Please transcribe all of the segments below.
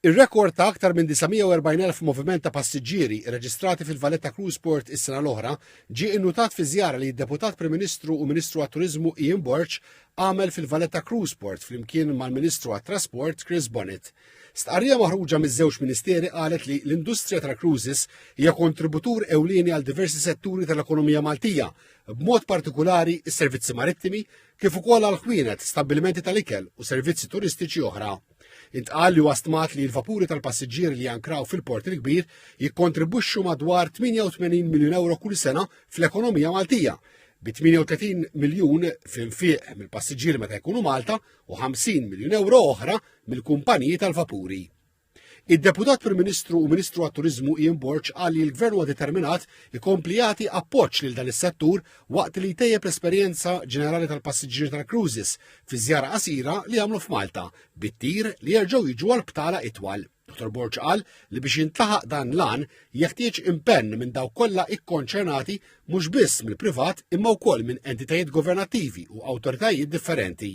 Ir-rekord ta' aktar minn 940,000 moviment ta' passiġġieri rreġistrati fil-Valletta Cruise Port is-sena l-oħra ġie innutat fi żjara li d-Deputat Prim Ministru u Ministru għat-Turiżmu Ian Borg għamel fil-Valletta Cruise Port flimkien mal-Ministru għat-Trasport Chris Bonnet. Stqarrija maħruġa miż-żewġ ministeri qalet li l-industrija tal-cruises hija kontributur ewlieni għal diversi setturi tal-ekonomija Maltija, b'mod partikulari s-servizzi marittimi, kif ukoll għal ħwienet, stabbilimenti tal-ikel u servizzi turistiċi oħra. Intqal li huwa stmat li l-vapuri tal-passiġġieri li jankraw fil-Port il-Kbir jikkontribwixxu madwar 88 miljun euro kull sena fl-ekonomija Maltija, bi 38 miljun f'infiq mill-passiġġieri meta jkunu Malta u 50 miljun euro oħra mill-kumpaniji tal-vapuri. Id-Deputat Prim Ministru u Ministru għat-Turiżmu Ian Borg qal li l-Gvern huwa determinat ikompli jagħti appoġġ lil dan is-settur waqt li jtejjeb l-esperjenza ġenerali tal-passiġġieri tal-cruises fi żjara qasira li għamlu f'Malta bit-tir li jerġgħu jiġu għal btala itwal. Dr. Borg qal li biex jintlaħaq dan l-għan jeħtieġ impenn minn dawk kollha ikkonċernati mhux biss mill-privat imma wkoll minn entitajiet governattivi u awtoritajiet differenti.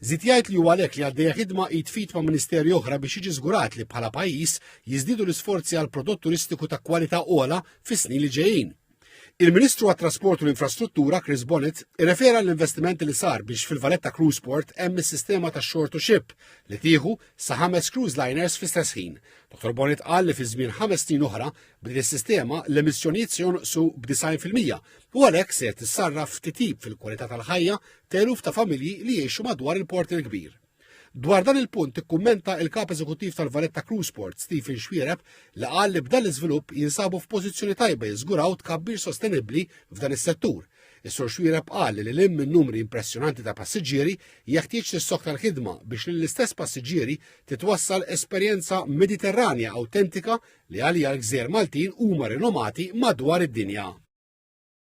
Żied jgħid li huwa għalhekk li għaddejja ħidma id fit ma' ministeri oħra biex jiġi żgurat li bħala pajjiż jiżdiedu l-isforzi għal prodott turistiku ta' kwalità ogħla fis-snin li ġejjin. Il-Ministru għat-Trasport u l-Infrastruttura Chris Bonnet irrefera l-investimenti li sar biex fil-Valletta Cruise Port hemm is-sistema ta' shore to ship li tieħu sa ħames cruise liners fl-istess ħin. Dr. Bonnet qal li fi żmien ħames snin oħra b'din is-sistema l-emissjonijiet se jonqsu b'90% u għalhekk se tissarraf titjib fil-kwalità tal-ħajja t'eluf ta' familji li jgħixu madwar il-Port il-Kbir. Dwar dan il-punt ikkummenta il-kap eżekuttiv tal-Valletta Cruise Port, Stephen Xuereb, li qal li b'dan l-iżvilupp jinsabu f'pożizzjoni tajba jiżguraw tkabbir sostenibbli f'dan is-settur. Is-Sur Xuereb qal li lil minn numri impressjonanti ta' passiġġieri jeħtieġ tissokta l-ħidma biex lill-istess passiġġieri titwassal esperjenza Mediterranja awtentika li għalija l-gżejjer Maltin huma rinomati madwar id-dinja.